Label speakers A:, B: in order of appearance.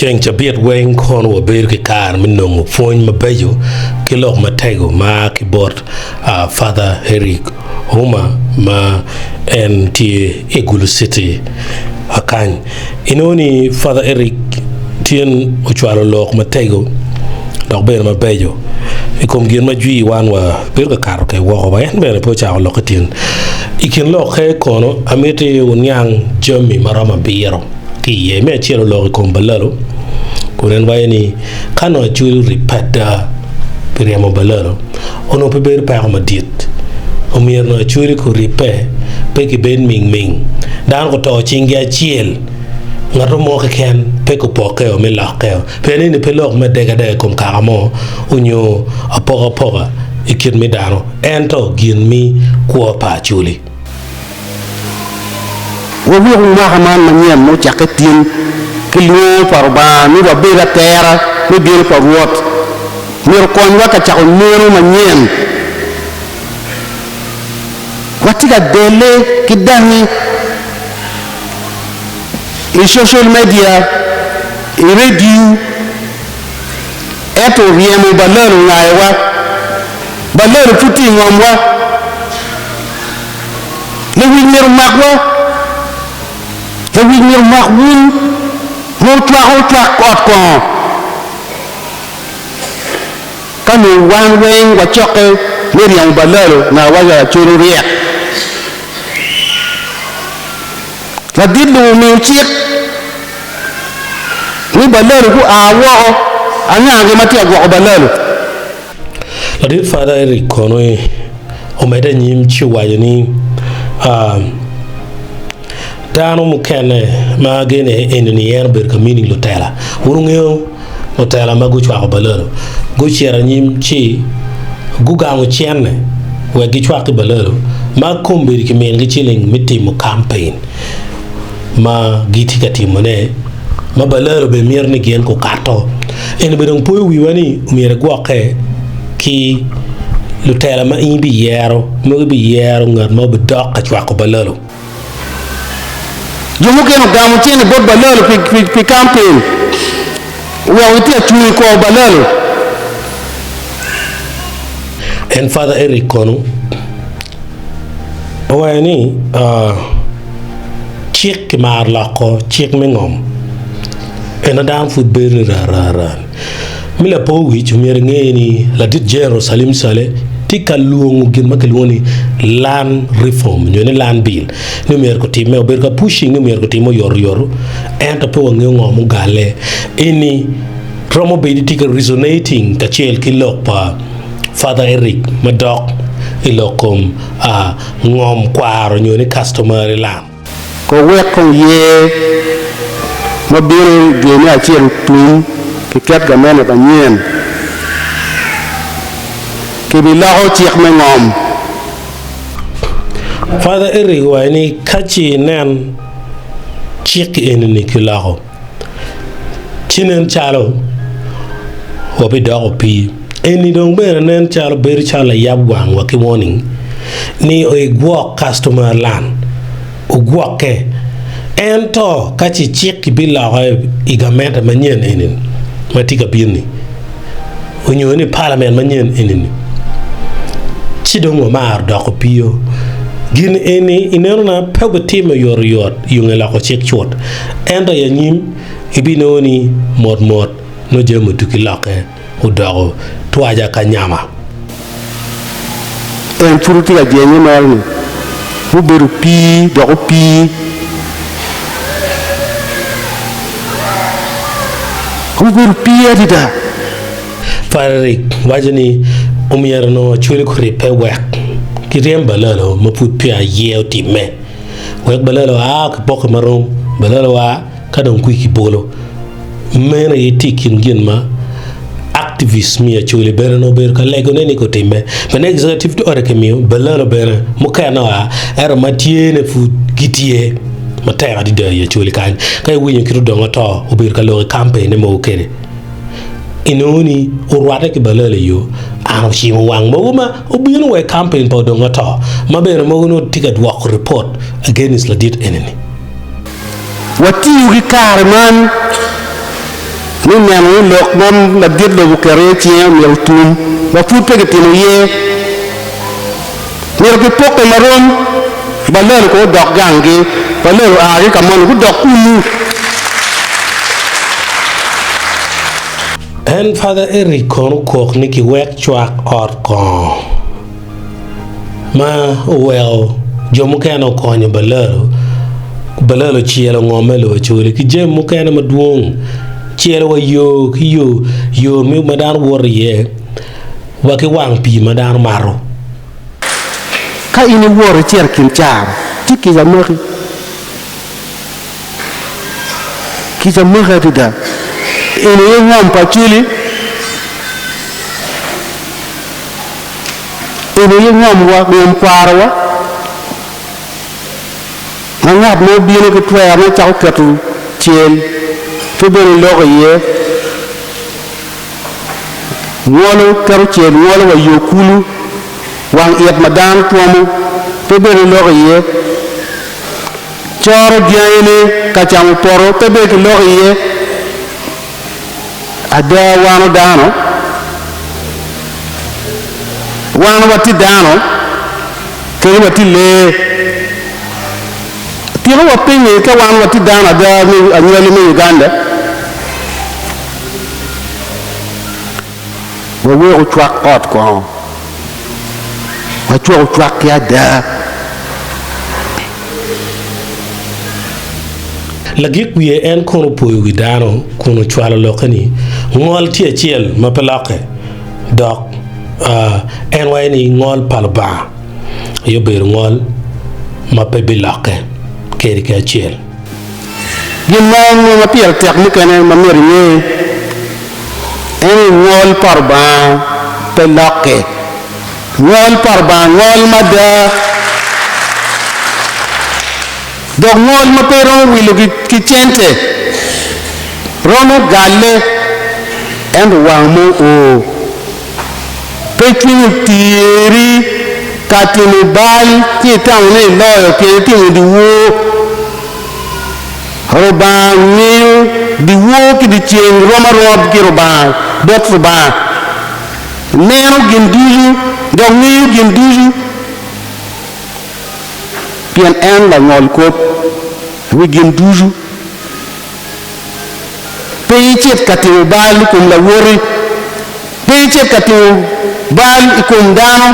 A: Ceng cabit weng kono wabedo ki kare me nongo pwony mabeco ki lok matego ma a ki bot Father Eric Ouma ma en tye i Gulu City kany. Inongo ni Father Eric tyen ocwalo lok matego dok bene mabeco i kom gin ma jwi wan wa bedo ka kato kwede woko wa en bene pe ocako lokke tyen. I kin lokke kono amiti wuniang jami maromo abiro ki iye. Me acel oloko i kom balalo kun en waco ni ka nongo Acholi oribbe ada pi ryemo balalo onongo pe bedo peko madit. Omyero nongo Acholi kuribbe pe kibed ming ming. Dano guto cinggi acel ngat mo keken pe kupokkeo me lokkeo pien eni pe lok me adegadega i kom kaka mo onyo apokapoka i kit me dano ento gin me kwo pa Acholi.
B: Wawiku mwaka man manyen ma ocakke tin ki lwongo pa Rubanga ni wabed atera me bino pa Rwot myero okonywa ka cako neno manyen. Watye ka delle ki dangi i social media, i redio, ento ryemo balalo ongayowa. Balalo pud tye i ngomwa. Lewic myero omakwa. Lewic myero omak wun ma wucwako cwak ot kongo. Ka nongo wan weng wacokke me ryemo balalo, ngat awaco Acholi ryek. Ladit lobo omiyo cik ni balalo gua woko, angagi ma tye ka gwoko balalo?
A: Ladit Father Eric kono omedde anyim ci owaco ni, Dano mukene ma agene eni-ni en obedo ka mini lutela. Wun wungeyo lutela ma gucwako balalo gucito anyim ci gugamo cente wek gicwak ki balalo ma kombeddi kiminigi ciling me timo kampen ma gitye ka timone ma balalo bene mito ni gin gukato. Eni bene dong poyo wiwa ni myero igwokke ki lutela ma in ibiyero mogo ibiyero ngat ma obidok ka cwako balalo.
B: Jo mukene ogamo cente bot balalo pi kampen oweko gitye ka cung i kor balalo.
A: En Father Eric kono owaco ni cik kimaro loko cik me ngom ento dano pud bedo ni rarara. Me lapor wic omyero inge ni ladit General Salim Saleh tye ka lwongo gin ma kilwongo ni Land Reform nyo ni Land Bill ni myero kutime obedo ka pushing ni myero kutime oyotoyot ento pe wangeyo ngo mugale eni romo bedo tye ka resonating kacel ki lok pa Father Eric madok i lok kom ngom kwaro nyo ni customary land.
B: Ko wek kong yer ma bino i dwe me acel otum kiket gamente manyen, kibiloko cik me ngom.
A: Father Eric owaco ni ka ci inen cik eni-ni kiloko, ci nen calo wabidoko opii. Eni dong bene nen calo bedo calo layab wang wa ki warning ni igwok customer land, ogwokke. Ento ka ci cik kibiloko i gamente manyen eni ma tye ka bino-ni onyo ni parliament manyen eni-ni ci dong wamaro doko opii. Gin eni inenona pe obitime oyotoyot i nge loko cik cut ento i anyim ibinongo ni motmot nongo jami otuki lokke. odoko twaca ka nyama.
B: En pud tye ka jenye mere ni gubedo opii dok opii. Gubedo opii adada.
A: Frederick waco ni omyero onongo Acholi guribbe wek giryem balalo ma pud peya ye otimme. Wek balalo oa ki poke marom, balalo oa ka dong kwi ki bolo. Meno aye tye i kin gin ma activist me Acholi bene onongo obedo ka legone ni gutimme. Bene executive order kimiyo balalo bene mukene oa ento ma tyene pud gitye matek adada i Acholi kany. Ka iwinyo kit Odonga Oto obedo ka lok i campaign ne mogo kede inongo ni orwatte ki balalo i yo an ocimo wang mogo ma obino wa i campaign pa Odonga Oto ma bene mogo nongo tye ka dwoko report against ladit eni-ni.
B: Watiyo ki kare man. Me neno ni lok ma ladit lobo oketo iye cinge myero otum ma pud pe kitimo iye. Myero kipokke marom, Balelo kono odok ganggi, Balelo oa ki ka moni gudok kunnu.
A: En Father Eric kono okok ni kiwek cwak ot kongo ma oweko jo mukene okonyo Balalo, Balalo ocelo ngo me lobo Acholi ki jami mukene madwong, celo wa yo ki yo, yo ma dano woto iye wa ki wang pii ma dano mato.
B: Ka in iwoto icito i kin caro, ci kica maki. Kica maki adada. Eni aye ngom pa Acholi. Eni aye ngomwa, ngom kwarowa. Ma ngat mo bino ki twerone cako keto cel, pe bene loko iye. Ngolo, keto cel ngolo wa yo kulu, wang it ma dano twomo, pe bene loko iye. Coro dyangine ka camo poto, pe bene kiloko iye. Ada wano dano, wan watye dano kadi watye lee. Tika wapinye ka wan watye dano ada me anywali me Uganda? Wawek ocwak ot kongo, wacwak ocwak ki ada.
A: Lagik wiye en kono opoyo wi dano kun ocwalo lokke ni, Ngol tye acel ma pe lokke, dok en waco ni ngol pa Lubanga aye obedo ngol ma pe bilokke kadi ki acel.
B: Gin mo ma pire tek mukene ma myero inge en ni ngol pa Lubanga pe lokke. Ngol pa Lubanga ngol mada. Dok ngol ma pe iromo wilo ki cente romo galle, ento wang mo oo. Pe cwinyi otiri ka timo bal ci itamo ni iloyo pien itimo dyewor. Rubanga ngeyo dyewor ki dyeceng rom aroma ki Rubanga, bot Rubanga. Neno gin ducu dok ngeyo gin ducu. Pien en langol kop i wi gin ducu. Pe icit ka timo bal i kom lawoti, pe icit ka timo bal i kom dano.